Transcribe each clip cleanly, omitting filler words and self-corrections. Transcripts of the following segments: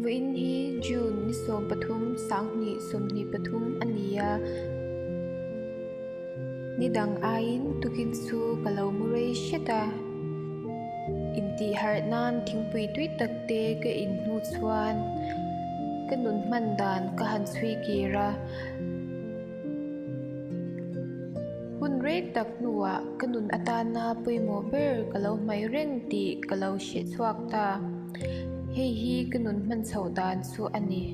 Vawiin hi June ni 13 sanghnih 23 a ni a, ni dang aiin tukin chu ka lo mu rei hret a. Intih harh nan thingpui tui tak te ka in hnu chuan ka nun hman dan ka han chhui kir a. Hun rei tak hnuah ka nun atana pawimawh ber ka lo hmai reng tih ka lo hreh chhuak ta. Hei hi ka nun hman chhoh dan chu a ni.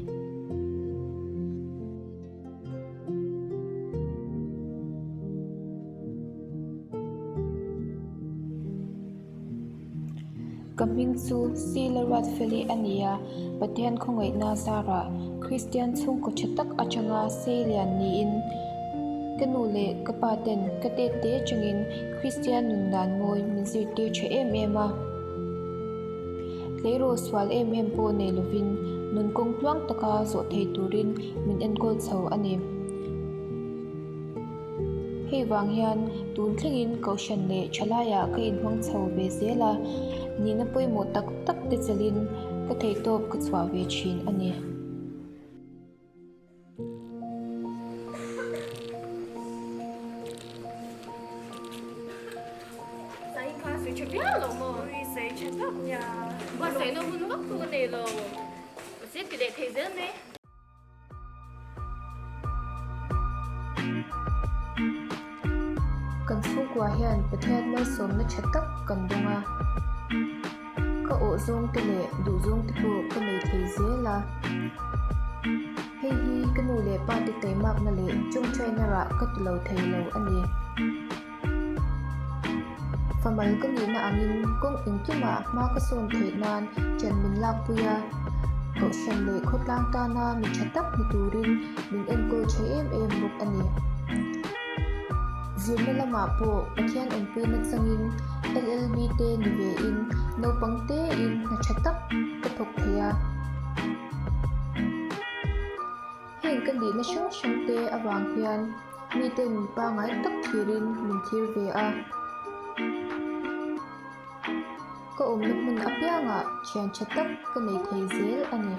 Ka hming chu Sila Ruatfeli a ni a, Pathian khawngaihna zarah Kristian chhungkaw tha tak atanga sei lian niin ka nu leh ka pa ten ka tet te atangin Kristian nun dan mawi min zirtir tha em em a. Tleirawl sual em em pawh nei lovin nun kawng tluang taka zawh thei turin min enkawl chho a ni. Hei vang hian tun thlengin Kohhran leh Thalaiah ka inhmang chho ve zel a, nihna pawimawh tak tak te chelhin ka theihtawp ka chhuah ve thin a ni. Kan chhungkua hian Pathian malsawmna tha tak kan dawng a, ka awh zawng te leh duh zawng te pawh ka nei thei zel a. Hei hi ka nu leh pa te taimakna leh tawngtaina rah ka ti lo thei lo a ni. Famal ka nihna angin kawng engkimah hma ka sawn theih nan ṭan min lakpui a, kohhran leh khawtlang tana mi ṭha tak ni turin min enkawl ṭha em em bawk a ni. Zirna lamah pawh Pathian awmpuina changin LLB te ni vein naupang tein hna ṭha tak ka thawk thei a. Heng ka nihna hrang hrang te avang hian miten pangngai tak thirin min thlir ve a. Ka awmna hmun apiangah thian tha tak ka nei thei zel a ni.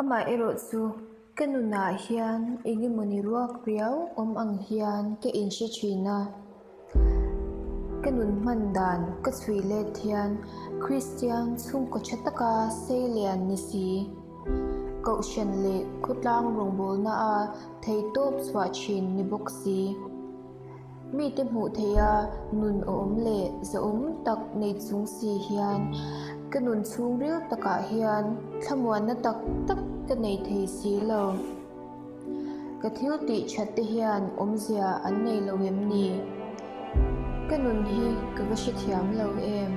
Amah erawh chu ka nunah hian eng emawni ruak riau awm ang hian ka inhre thin a. Ka nun hman dan ka chhui let hian Kristian chhungkaw tha taka sei lian ni si. Kohhran leh khawtlang rawngbawlna a theihtawp chhuah thin ni bawk si. Mite hmuh theiha nun awm leh zahawm tak nei chung si hian ka nun chhungril takah hian thlamuanna tak tak ka nei thei si lo. Ka thil tih that te hian awmzia an nei lo em ni? Ka nun hi ka va hrethiam lo em?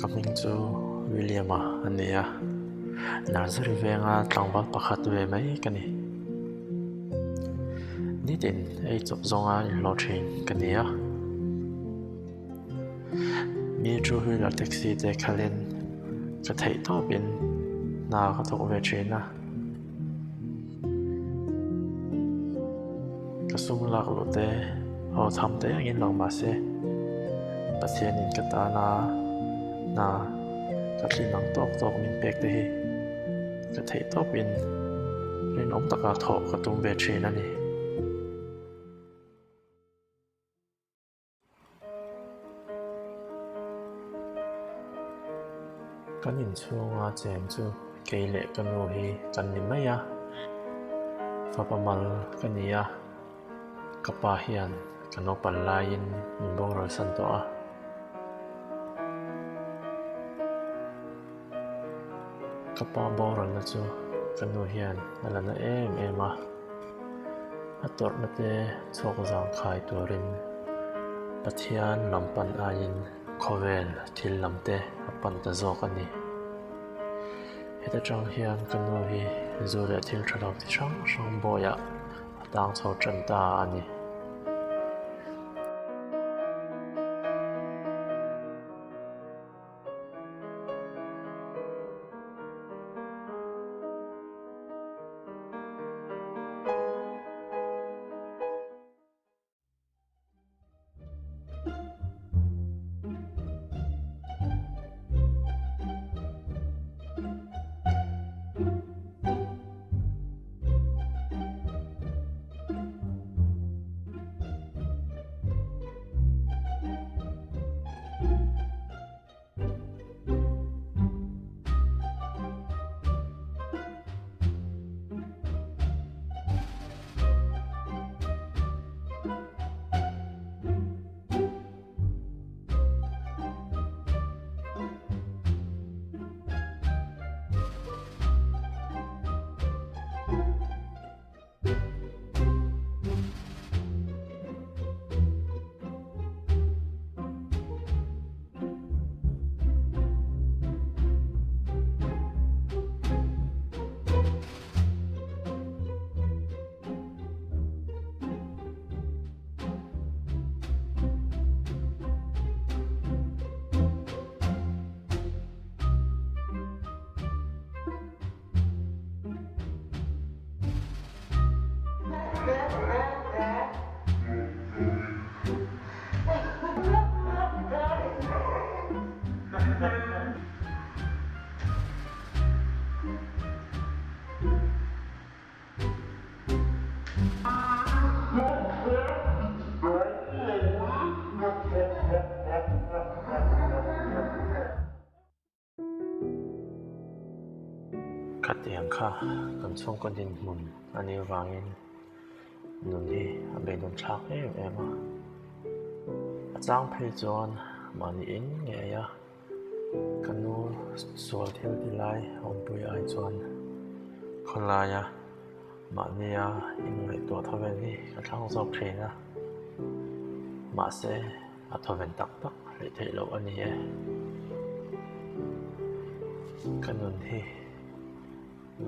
Ka hming chu William-a a ni a, Nursery venga tlangval pakhat ve mai ka ni. Nitin ei chawp zawnga inhlawh thin ka ni a. Mi two wheeler taxi te khalhin ka theih tawpin hna ka thawk ve thin a. Ka sum lak luh te ho tham te angin lang mah se Pathianin ka tana hna ka tlin ang tawk tawk min pek te hi ka theih tawpin rinawm taka thawh ka tum ve thin a ni. Kan inchhunga cheng chu kei leh ka nu hi kan ni mai a, fapa mal ka ni a, ka pa hian ka naupan laiin min boral san tawh a. Ka pa boralna chu ka nu hian a la na em em a, a tawrhna te chhuak zang khai turin Pathian lam pan aiin khawvel thil lam te a pan ta zawk a ni. Heta tang hian ka nu hi zu leh thil tha lo chi hrang hrang bawiah a tang chho tan ta a ni. Khatiang kha kan chhungkaw dinhmun a nih avangin nun hi a beidawn thlak em em a. A chang phei chuan mahni in ngei a, ka nu sual thil ti lai awmpui ai chuan khawlaia mahnia inngaihtuah thawven hi ka thlang zawk thin a. Mahse. A thawven tak tak hleih theih loh a ni e. Ka nun hi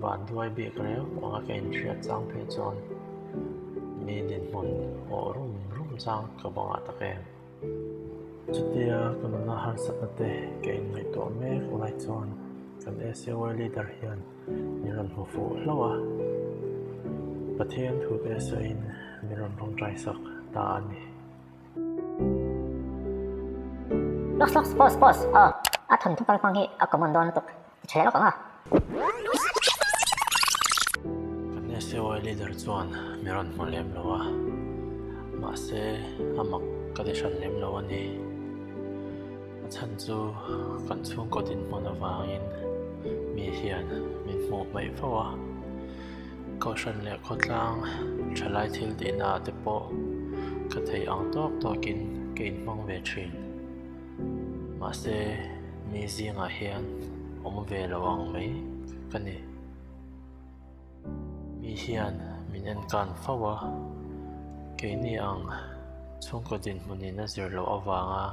van duai bik reu anga ka inhriat chang phei chuan mi dinhmun awh rum rum chang ka bangah tak em. Chutia ka nuna harsatna te ka inngaihtuah mek lai chuan kan SAY leader hian min rawn hmu fuh hlauh a, Pathian thu te sawiin min rawn tawngtai sak ta a ni. Lawks lawks pause pause aw a thawnthu kal hmang hi a common dawn lutuk ti tha leh lawk ang a. Kan SAY leader chuan mi rawn hmu lem lo a, mahse a mak ka ti hran lem lo a ni. A chhan chu kan chhungkaw dinhmun avangin mi hian min hmuh hmaih fo a. Kohhran leh khawtlang thalai thil tihna ah te pawh ka theih ang tawk tawkin ka inhmang ve thin. Mahse mi zingah hian awm ve lo ang mai ka ni. Mi hian min enkan fo a, keini ang chhungkaw dinhmunin a zir loh avanga.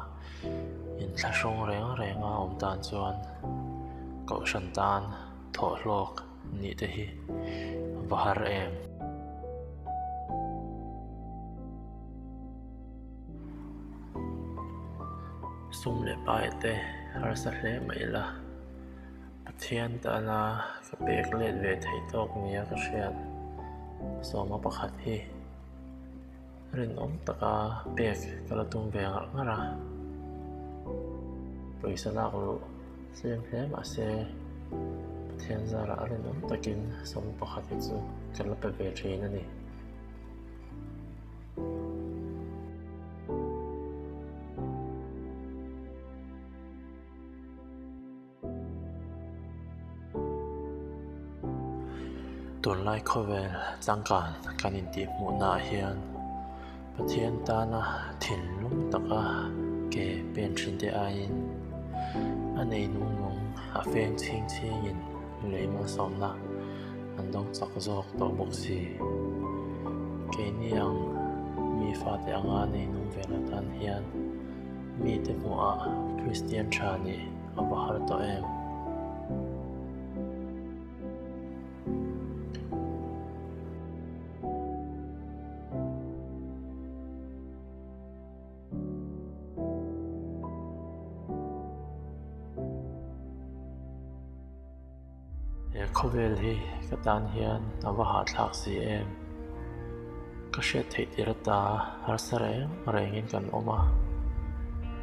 Inthlahrung reng renga awm tan chuan Kohhran tan thawhhlawk nih te hi a va har em. Sum leh pai te harsa hle mai ila, Pathian tana ka pek let ve theih tawk nia ka hriat sawma pakhat hi rinawm taka pek ka la tum ve ngar ngar a, pawisa lak luh tlem hle mahse Pathian zarah rinawm takin sawma pakhat hi chu ka la pe ve thin a ni. Tunlai khawvel changkan kan intih hmuhnaah hian Pathian tana thinlung taka ke pen thin te aiin a nei nung nung a feng chhing chhingin lei malsawmna an dawng chak zawk tawh bawk si. Keini ang mi fate anga nei nung ve lo tan hian mite hmuhah Kristian tha nih a va har tawh em? He khawvel hi ka tan hian a va hahthlak si em? Ka hriat theih tir ata harsa reng rengin kan awm a,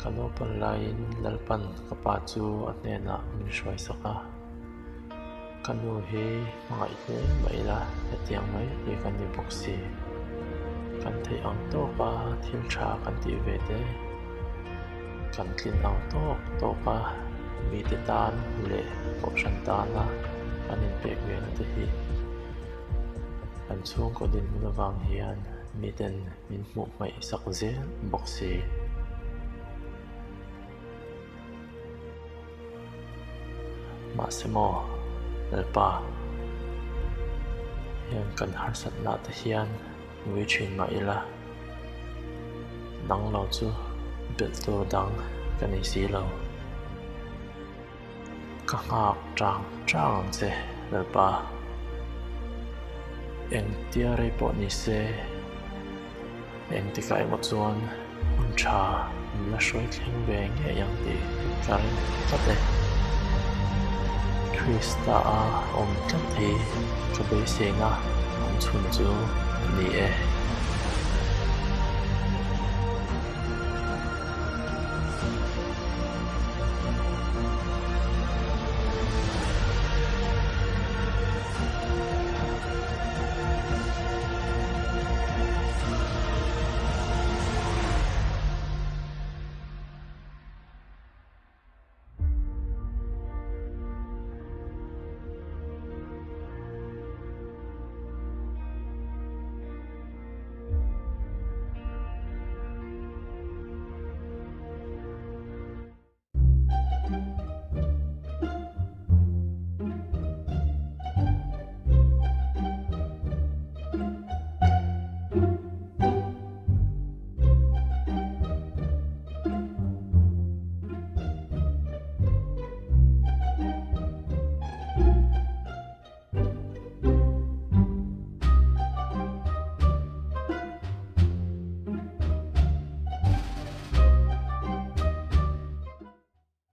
ka naupan laiin Lalpan ka pa chu a hnenah min hruaisak a. Ka nu hi hmangaih hle mah ila hetiang mai hi ka ni bawk si. Kan theih ang tawka thil tha kan tih ve te, kan tlin ang tawk tawka mite tan leh kohhran tana kan inpek ve na te hi kan chhungkaw dinhmun avang hian miten min hmuh hmaih sak zel bawk si. Mahse maw, Lalpa, heng kan harsatna te hian ngui thin mah ila, nang lo chu belh tur dang ka nei si lo. Ka nghak chang chang ang che, Lalpa. Engtia rei pawh ni se. Engtikah emaw chuan hun tha min la hruai thleng ve ngei ang tih ka ring tlat e. Krista a awm tlat hi ka beiseina awm chhun chu a ni e.